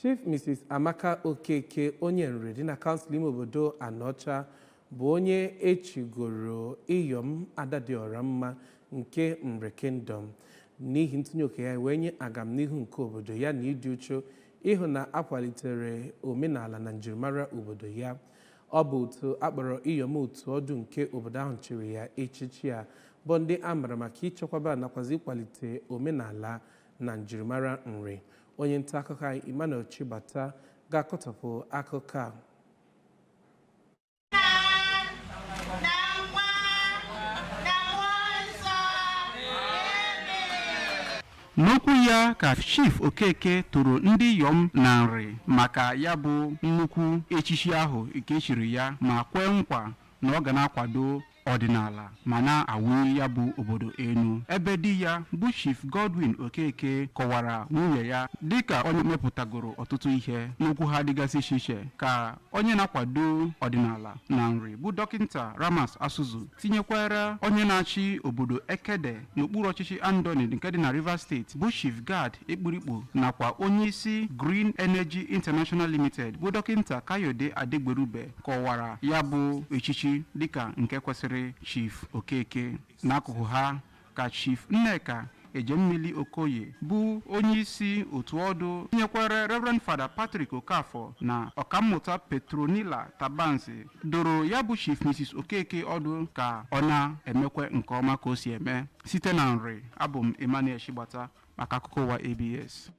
Chief Mrs. Amaka Okeke, onye Nri dị na kansụl ime obodo Anọcha, bụ onye echigoro Iyom Adadịọra Mma nke Nri Kingdom n'ihi ntụnye oke ya wee nye agamnihu nke obodo ya na ịdị uchu ịhụ na akwalitere omenala na njirimara obodo ya. Ọ bụ otu akpọrọ Iyom Otu Ọdụ nke obodo ahụ chịrị ya echichi a, bụ ndị a mara maka ichekwaba nakwazi ịkwalite omenala na njirimara Nri. Onye nta akụkọ anyị Emmanuel Chibata ga-akọtọpụ akụkọ a. Na Nwa na Mmụọ Nsọ. Amen. N'okwu ya ka Chief Okeke toro ndị Iyom na Nri maka ya bụ nnukwu echichi ahụ nke echiri ya, ma kwee nkwa na ọ ga na-akwado ọdịnala ma na-awụ ya bụ obodo enu, ebe di ya bụ Chief Godwin Okeke kọwara nwunye ya dịka onye mepụtagoro ọtụtụ ihe. N'okwu ha dịgasị iche iche ka onye na-akwado ọdịnala na Nri bụ Dọkịta Ramas Asuzu, tinyekwara onye na-achị obodo Ekede n'okpuru ọchịchị Andoni nke dị na Rivers Steeti bụ Chief Gad Ekpurikpu, nakwa onye isi Green Energy International Limited bụ Dọkịta Kayode Adegberube kọwara ya bụ echichi dịka nke kwesịrị Chief Okeke. N'akụkụ ha ka Chief Nneka Ejemmili Okoye bụ onye isi otu ọdụ, tinyekwara Reverend Father Patrick Okafor na Ọkammụta Petronila Tabansi doro ya bụ Chief Mrs. Okeke ọdụ ka ọ na-emekwe nke ọma ka o si eme. Site na Nri, abụ m Emmanuel Chigbata maka akụkọ ụwa ABS.